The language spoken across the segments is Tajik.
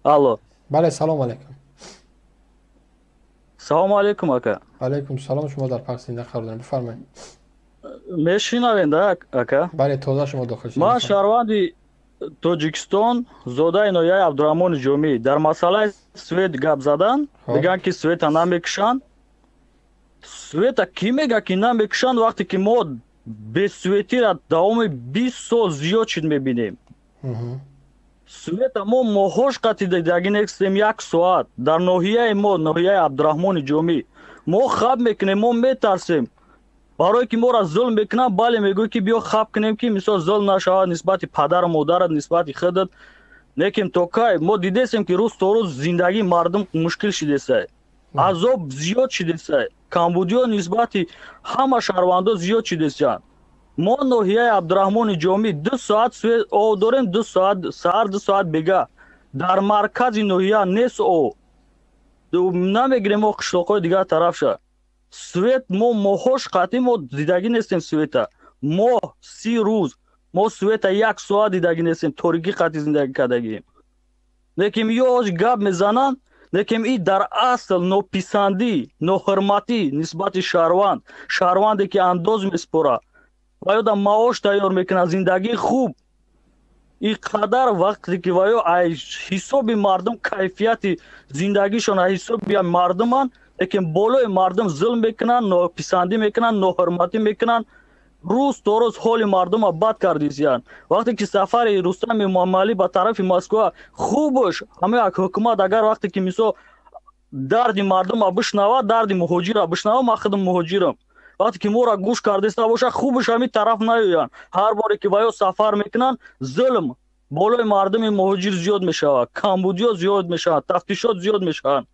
Алло. Бале, салом алейкум. Салом алейкум, ака. Алейкум салом, шумо дар пахши зинда қарор доред. Бифармоед. Мешинавед, ака? Бале, тоза шумо дохил шудед. Ман шаҳрванди Тоҷикистон, зодаи ноҳияи Абдураҳмони Ҷомӣ. Дар масъалаи свет гап задан, мегӯянд ки света намекушанд. Света кӣ мега ки намекушанд, вақте ки мо бесветиро давоми 20 сол зиёд шуд мебинем. Света мо моҳош қатъи дидагӣ нестем як соат. Дар ноҳияи мо, ноҳияи Абдураҳмони Ҷомӣ, мо хаб мекунем, мо метарсем. Барое ки моро зулм мекунанд, бале мегӯй ки биё хаб кунем ки мисол зулм нашавад нисбати падару модарат, нисбати худат. Лекин то кай мо дидесем ки рӯз то рӯз зиндагии мардум мушкил шидесай, азоб зиёд шидесай, камбудиё нисбати ҳама шаҳрвандо зиёд шидесянд. Мо ноҳияи Абдураҳмони Ҷомӣ 2 соат свет об дорем, 2 соат саҳар, 2 соат бега. Дар маркази ноҳия нест об. Намегирем мо қишлоқҳои дигар тарафша. Свет мо моҳош қатъӣ мо дидагӣ нестем света. Моҳ 30 рӯз мо света як соат дидагӣ нестем, торикӣ қатъӣ зиндагӣ кардагием. Лекин ё гап мезананд, лекин и дар асл нописандӣ, ноҳурматӣ нисбати шаҳрванд, шаҳрванде ки андоз месупорад ва ё дар маош тайёр мекунад, зиндагии хуб. И қадар вақте ки ва ё ҳисоби мардум, кайфияти зиндагишон ҳисоби мардуманд, лекин болои мардум зулм мекунанд, нописандӣ мекунанд, ноҳурматӣ мекунанд. Рӯз то рӯз ҳоли мардумро бад кардисиянд. Вақте ки сафари Рустами Эмомалӣ ба тарафи Москва хубш, ҳама як ҳукумат агар вақте ки мисол дарди мардумро бишнавад, дарди муҳоҷирро бишнавад, ман худам муҳоҷирам. Вақте ки моро гӯш кардиста бошад, хубш ҳамин тараф наёянд. Ҳар боре ки ва ё сафар мекунанд, зулм болои мардуми муҳоҷир зиёд мешавад, камбудиё зиёд мешавад, тафтишот зиёд мешаванд.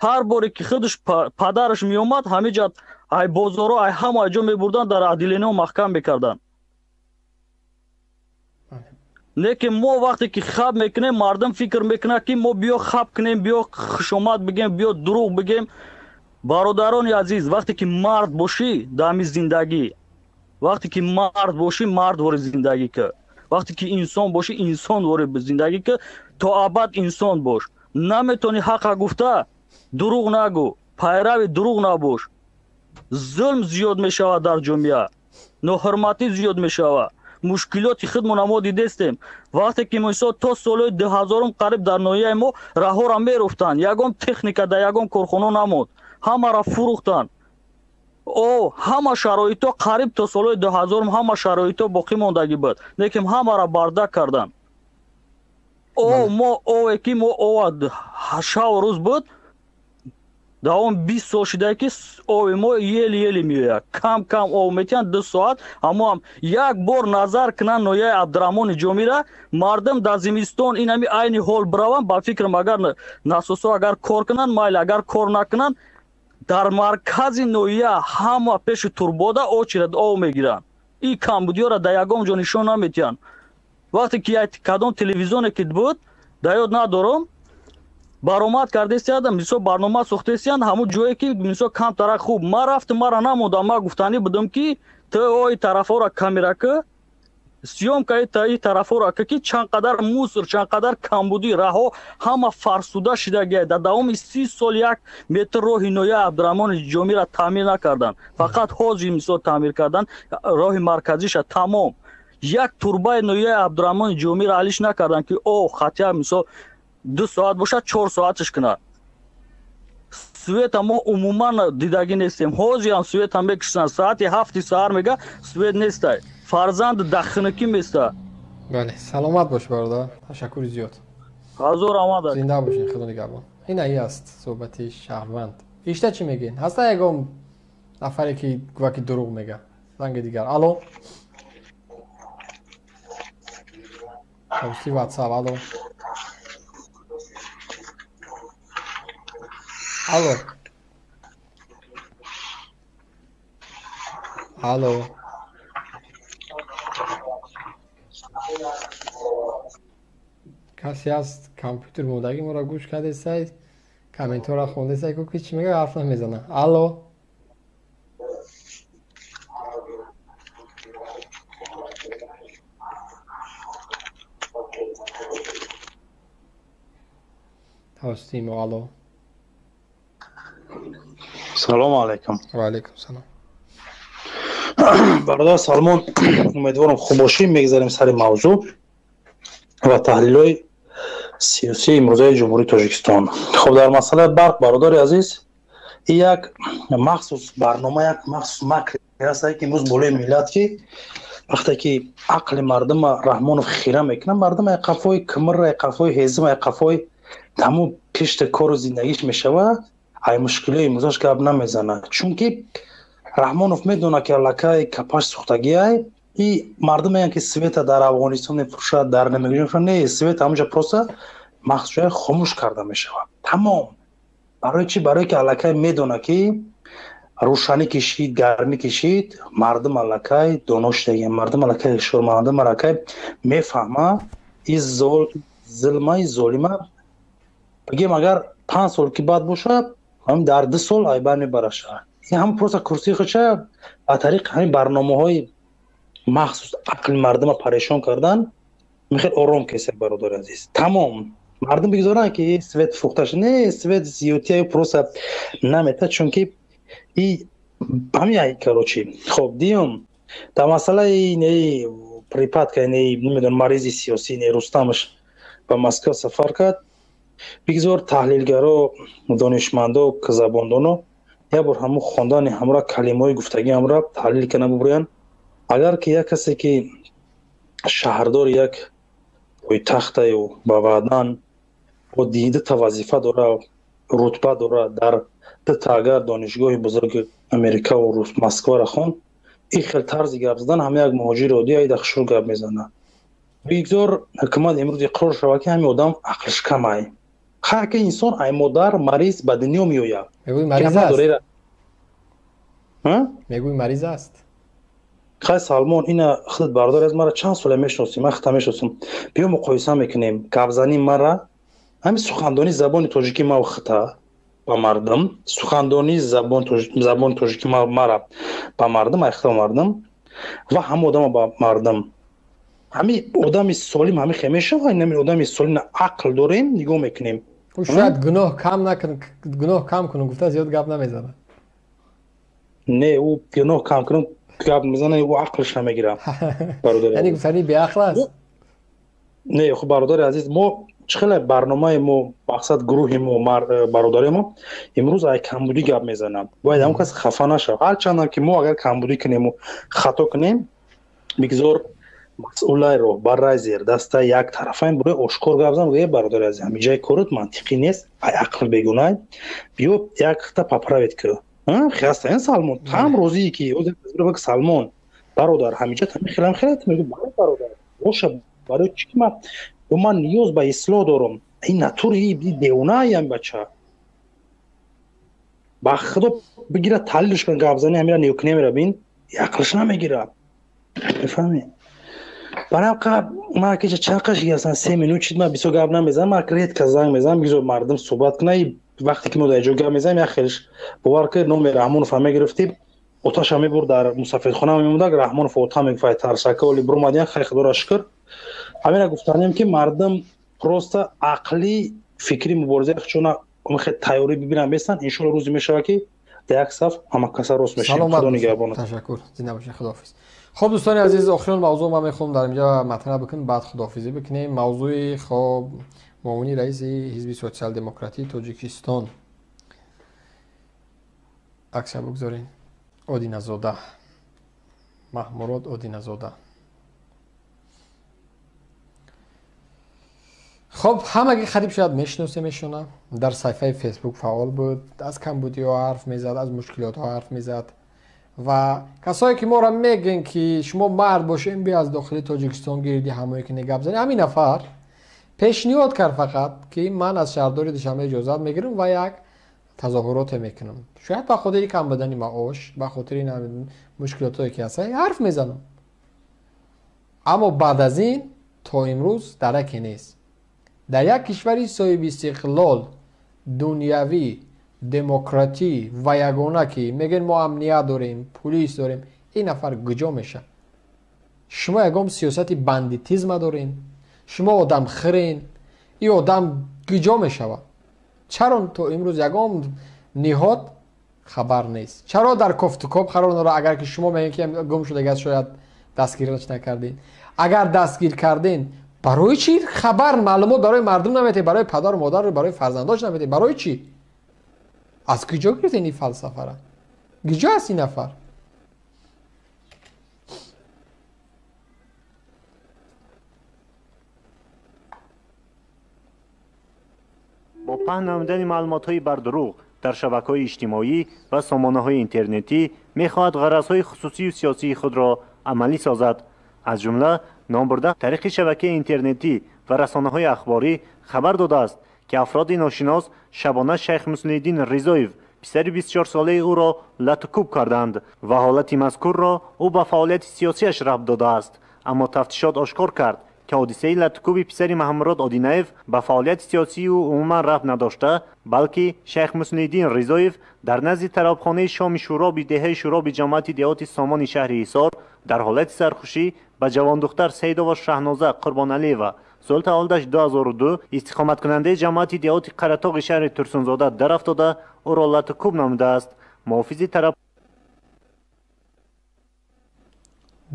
Ҳар боре ки худаш падараш меомад, ҳамиҷа ай бозоро, ай ҳама ҷо мебурданд, дар отделениҳо маҳкам мекарданд. Лекин мо вақте ки хаб мекунем, мардум фикр мекунад ки мо биё хаб кунем, биё хушомад бигем, биё дурӯғ бигем. Бародарони азиз, вақте ки мард бошӣ дар ҳамин зиндагӣ, вақте ки мард бошӣ, мард вори зиндагӣ кун. Вақте ки инсон бошӣ, инсон вори зиндагӣ кун, то абад инсон бош. Наметавонӣ ҳаққа гуфта, дурӯғ нагӯ, пайрави дурӯғ набош. Зулм зиёд мешавад дар ҷомеа, ноҳурматӣ зиёд мешавад. Мушкилоти худмона мо дидестем. Вақте ки мисол то солҳои 2000 қариб дар ноҳияи мо раҳоро мерӯфтанд, ягон техника дар ягон корхона намонд, ҳамаро фурӯхтанд. Ҳама шароитҳо қариб то солҳои 2000 ҳама шароитҳо боқӣ мондагӣ буд, лекин ҳамаро бардак карданд. Мо ове ки мо ова шаву рӯз буд, давом 20 сол шуда ки ови мо ели-ели меояд. Кам-кам ов метиҳанд 2 соат, аммо ҳам як бор назар кунанд ноҳияи Абдураҳмони Ҷомира, мардум дар зимистон ин ҳами айни ҳол бираванд, ба фикрам агар насосҳо агар кор кунанд, майли, агар кор накунанд, дар маркази ноҳия ҳама пеши турбода очередь ов мегиранд. Ин камбудиёро дар ягон ҷо нишон наметиҳанд. Вақте ки кадом телевизионе ки буд, дар ёд надорам, баромад кардесияд, мисол барнома сохтесиянд, ҳамун ҷое ки мисол камтара хуб. Ман рафтам, мара намондам, ман гуфтанӣ будам ки ту ои тарафҳоро камера ки, съёмка и тарафҳоро ки, ки чанд қадар мусор, чанд қадар камбудӣ, раҳо ҳама фарсуда шидагия. Дар давоми 30 сол як метр роҳи ноҳияи Абдураҳмони Ҷомиро таъмир накарданд. Фақат ҳозир мисол таъмир карданд роҳи марказиша тамом. Як турбаи ноҳияи Абдураҳмони Ҷомиро алиш накарданд ки о хатя мисол 2 соат бошад, 4 соаташ кунад. Света мо умуман дидагӣ нестем. Ҳозир ҳам света мекушанд. Соати 7 саҳар мега свет нестай. Фарзанд дахнакӣ места. Бале, саломат бош бародар. Ташаккури зиёд. Ҳазор омад. Зинда бошед, худо нигаҳбон. Ин ай аст суҳбати шаҳрванд. Ишта чӣ мегӯед? Ҳаста ягон нафаре ки гӯя ки дурӯғ мега? Занги дигар. Алло. Тавсии WhatsApp. Алло. Алло. Алло. Касе ҳаст компютер мондагӣ моро гӯш кардесай, комментҳоро хондесай, ки чӣ мега ҳарф намезана. Алло. Тавассути мо. Алло. Салому алайкум. Ва алайкум салом. Бародар Салмон, умедворам хуб бошӣ. Мегзарем сари мавзӯъ ва таҳлилҳои сиёсии имрӯзаи Ҷумҳурии Тоҷикистон. Хуб, дар масъалаи барқ, бародари азиз, як махсус барнома, як махсус макр аст, ки имрӯз болои миллат, ки вақте ки ақли мардума Раҳмонов хира мекунад, мардум як қафои кимрра, як қафои ҳезима, як қафои ҳамун кишти кору зиндагиш мешавад, ай мушкилиҳои имрӯзаш гап намезанад. Чунки Раҳмонов медонад, ки аллакай капаш сӯхтагиай. И мардум мегӯянд, ки света дар Афғонистон мефурӯшад, дар намегӯ. Не, свет ҳамунҷа просто махсусҷоя хомӯш карда мешавад, тамом. Барои чӣ? Барое ки аллакай медонад, ки рӯшанӣ кишид, гармӣ кишид, мардум аллакай доно шудагиан, мардум аллакай ҳушёр, мардум аллакай мефаҳма и зулма, и золима. Бигем, агар 5 сол ки баъд бошад, ҳамин дар 2 сол айбар мебараша. Ин ҳам просто курсии худша ба тариқи ҳамин барномаҳои махсус ақли мардума парешон кардан мехел ором кеса. Бародари азиз, тамом. Мардум бигзоранд, ки свет фурӯхта. Не, свет зиёдтия просто намета, чунки и ҳамин, короче. Хоб, диюм, дар масъалаи не припадка, не, намедонам, марези сиёсӣ, не, Рустамаш ба Москва сафар кард. Бигзор таҳлилгаро, донишмандо, забондоно як бор ҳамун хондани ҳамра калимаҳои гуфтагӣ ҳамра таҳлил кана бубурянд. Агар ки як касе, ки шаҳрдори як пойтахтаю ба ваъдан бо дута вазифа дора, рутба дора, дар дута агар донишгоҳи бузурги Америкаву Москваро хонд, ин хел тарзи гап задан ҳама як муҳоҷири оддӣ айда хушрӯ гап мезанад. Бигзор ҳукумат имрӯз иқрор шавад, ки ҳамин одам ақлш камай. Ҳар инсон ай модар мариз ба дунё меояд. Мегӯи, мариз аст? Хай, Салмон, ина худат, бародар, аз мара чанд сола мешиносӣ, ман худта мешиносам. Биё, муқоиса мекунем гапзании мара, ҳамин сухандонии забони тоҷикӣ мав хита ба мардум, сухандонии забони тоҷикӣ мара ба мардум, ай хита ба мардум ва ҳама одама ба мардум. Ҳамин одами солим ҳамин хел мешава? Ҳамин одами солим, ақл дорем, нигоҳ мекунем. Ӯ шояд гуноҳ кам накун, гуноҳ кам кунам гуфта, зиёд гап намезанад. Не, ӯ гуноҳ кам кунам гап мезана, ӯ ақлш намегирад. Яъне гуфтани беақл аст? Не, хуб, бародари азиз, мо чӣ хеле барномаи мо, мақсад, гурӯҳи мо, бародари мо имрӯз ай камбудӣ гап мезанам. Бояд ҳамон кас хафа нашавад. Ҳарчандам ки мо агар камбудӣ кунему хато кунем, бигзор масъулай, роҳбарай, зердаста, як тарафаем, барои ошкор гап зан. Э, бародари азиз, ҳамиҷаи корот мантиқӣ нест, ай ақл бегунай, биё якта поправить ку. Хастаен, Салмон, там розие ки Салмон бародар ҳамиҷа хелам хелат мегӯ, бародар боша, барои чӣ ман ниёз ба ислоҳ дорам? Ин натури девонаям бача, ба худо бигира, таҳлилш кун, гапзани ҳамира неюкунемира бин, ақлш намегирад, мефаҳмӣ? Барои ман кеча чанд қаши ҳастан, 3 минут чид, ман бисёр гап намезанам, ман редко занг мезанам. Бигзор мардум суҳбат кунад. Вақте ки мо дар ҷо гап мезанем, як хелш бовар кунед, номи Раҳмонов мегирифтем, оташа мебурд, дар мусафирхона мемондаг, Раҳмонов ота мегуфт, тарсака оли бурмадиян. Хай, худоро шукр. Ҳамина гуфтанем, ки мардум просто ақлӣ, фикрӣ муборизаи худшона хел тайёрӣ бибинанд, бестанд. Иншоалло, рӯзе мешавад, ки дар як саф ҳама каса рост мешавем. Худо нигаҳбонат. Ташаккур, зинда бошед, худоҳофиз. Хуб, дӯстони азиз, охирон мавзӯъ ман мехоҳам дар инҷа матраҳ бикунем, баъд худоҳофизӣ бикунем. Мавзӯи, хоб, муовини раиси Ҳизби Социал-демократии Тоҷикистон, акса бигзорен, Одиназода, Маҳмурод Одиназода. Хоб, ҳамаги қариб шояд мешиносем эшона. Дар саҳифаи Фейсбук фаъол буд, аз камбудиҳо ҳарф мезад, аз мушкилотҳо ҳарф мезад. Ва касое ки моро мегӯен, ки шумо мард бошем, биё аз дохили Тоҷикистон гирди ҳамое ки гап занӣ, ҳамин нафар пешниҳод кард фақат, ки ман аз шаҳрдори Душанбе иҷозат мегирам ва як тазоҳуроте мекунам. Шояд ба хотири кам будани маош, ба хотири мушкилотое ки ҳаста, ҳарф мезанам. Аммо баъд аз ин то имрӯз дараке нест. Дар як кишвари соҳиби истиқлол, дунявӣ, демократӣ ва ягона, ки мегӯен мо амният дорем, пулис дорем, ин нафар куҷо мешавад? Шумо ягон сиёсати бандитизма дорен, шумо одамхӯрен, ин одам куҷо мешавад? Чаро то имрӯз ягон ниҳод хабар нест? Чаро дар кофтукоб қарор надорад? Агар ки шумо мегӯед ки гум шудагиаст, шояд дастгираш накардед. Агар дастгир карден, барои чӣ хабар маълумот барои мардум наметиҳед, барои падару модар, барои фарзандош наметиҳед? Барои чӣ? Аз куҷо гирифтед ин фалсафара? Куҷо аст ин нафар? Бо паҳн намудани маълумотҳои бардурӯғ дар шабакаҳои иҷтимоӣ ва сомонаҳои интернетӣ мехоҳад ғаразҳои хусусию сиёсии худро амалӣ созад. Аз ҷумла номбурда тариқи шабакаи интернетӣ ва расонаҳои ахборӣ хабар додааст, ки афроди ношинос шабона Шайх Муслиҳиддин Ризоев, писари 24-солаи ӯро латукӯб карданд ва ҳолати мазкурро ӯ ба фаъолияти сиёсиаш рабт додааст. Аммо тафтишот ошкор кард, ки ҳодисаи латукӯби писари Маҳаммурод Одинаев ба фаъолияти сиёсии ӯ умуман рабт надошта, балки Шайх Муслиҳиддин Ризоев дар назди тарабхонаи шоми Шӯроби деҳаи Шӯроби ҷамоати деҳоти Сомони шаҳри Ҳисор дар ҳолати сархушӣ ба ҷавондухтар Саидова Шаҳноза Қурбоналиева соли таваллудаш 2002 истиқоматкунандаи ҷамоати деҳоти Қаратоғи шаҳри Турсунзода дарафтода ӯро латукӯб намудааст. Муҳофизи тараб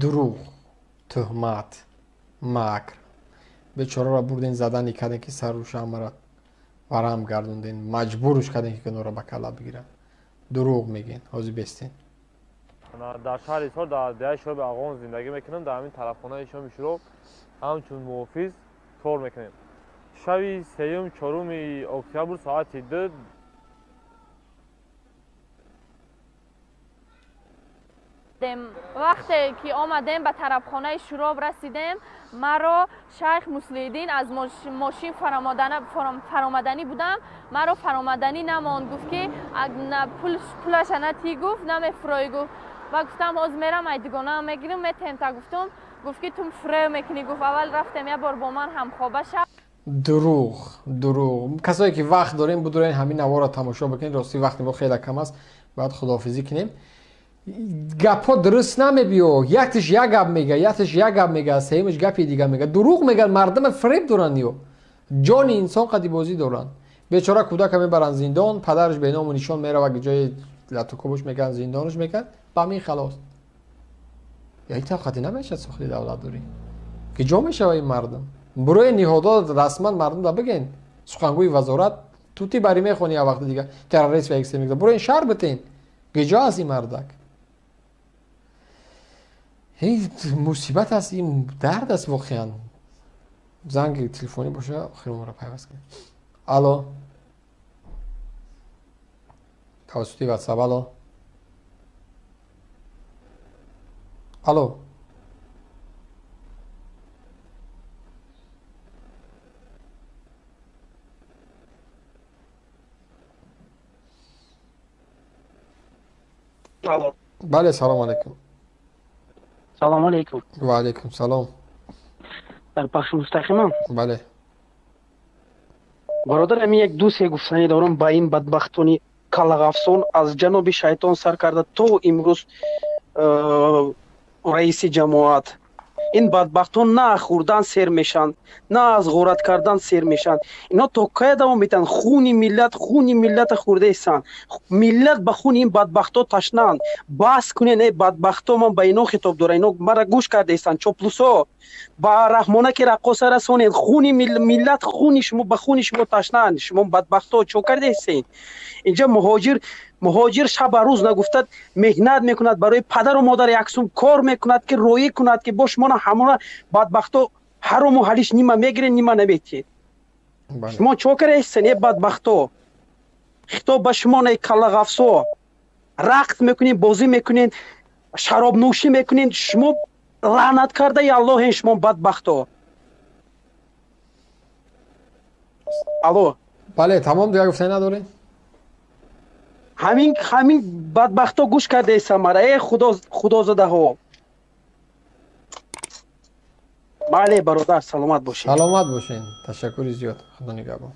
дурӯғ, туҳмат, макр. Бечораро бурден, задани карден, ки саруша амара варам гардонден, маҷбуруш карден, ки гуноҳро ба калла бигирад. Дурӯғ мегӯен, ҳозир бестен. Дар шаҳри Ҳисор дар деҳаи Шӯроби Афғон зиндагӣ мекунам. Дар ҳамин тарабхонаи шоми Шӯроб ҳамчун муҳофиз кор мекунем. Шаби 3-4 октябр соати 2 вақте ки омадем ба тарабхонаи Шӯроб расидем, маро Шайх Муслиҳиддин аз мошин фаромаданӣ будам, маро фаромаданӣ намонд. Гуфт ки пулаша натӣ, гуфт намефурӯӣ, гуфт. Ва гуфтам ҳоз мерам ай дугонаам мегирам, метем та гуфтум. Гуфт ки ту фурӯ мекунӣ, гуфт аввал рафтем як бор бо ман ҳамхоба шав. Дурӯғ, дурӯғ. Касое ки вақт дорем, будурен ҳамин наворро тамошо бикунед. Рости вақти мо хеле кам аст, бояд худоҳофизӣ кунем. Гапҳо дуруст намебиё. Яктиш як гап мега, яктиш як гап мега, сеюмиш гапи дига мега. Дурӯғ мегӯянд, мардума фиреб доранд ё. Ҷони инсон қади бозӣ доранд. Бечора кӯдака мебаранд зиндон, падараш беному нишон меравад, ҷои латукӯбуш мекунанд, зиндонаш мекунанд, ба ҳамин халос. Як тавқати намешавад сохти давлатдорӣ. Ки ҷо мешавад ин мардум? Бурои ниҳодҳо расман мардум да бигӯен. Сухангӯи вазорат тути барӣ мехонӣ як вақти дига террорист ва экстремист. Бурои шаҳр битен. Ки ҷо аст ин мардак? Ин мусибат аст, ин дард аст воқеан. Занги телефонӣ боша, охири умрро пайваст кунем. Алло. Тавассути WhatsApp, алло. Алло. Алло. Бале, салом алейкум. Салом алейкум. Ва алейкум салом. Дар пахши мустақимам? Бале. Бародар, ами як ду се гуфтанӣ дорам ба ин бадбахтони калағафсон аз ҷаноби шайтон сар карда то имрӯз раиси ҷамоат. Ин бадбахтон на аз хӯрдан сер мешаванд, на аз ғорат кардан сер мешаванд. Ино то кая давом метиҳанд? Хуни миллат, хуни миллата хӯрдаистанд. Миллат ба хуни ин бадбахто ташнаанд. Бас кунед, эй бадбахто, ман ба ино хитоб дорам, ино мара гӯш кардаистанд. Чоплусо, ба раҳмонаки раққоса расонед. Хуни миллат, хуни шумо, ба хуни шумо ташнаанд. Шумо бадбахто чо кардаистед? Инҷа муҳоҷир шаба рӯз нагуфтад меҳнат мекунад, барои падару модар яксум кор мекунад, ки роӣ кунад, ки бо шумона ҳамона бадбахто ҳарому ҳалиш нима мегиред, нима наметиҳед. Шумо чо кардаистед, э бадбахто? Хитоб ба шумо, эй каллағафсо. Рақс мекунед, бозӣ мекунед, шаробнӯшӣ мекунед. Шумо лаънат кардаи Аллоҳен, шумо бадбахто. Алло. Бале, тамом, дигар гуфтанӣ надоред? Ҳамин бадбахто гӯш кардаистам мара, э худозадаҳо. Бале, бародар, саломат бошед. Саломат бошед. Ташаккури зиёд. Худо нигаҳбон.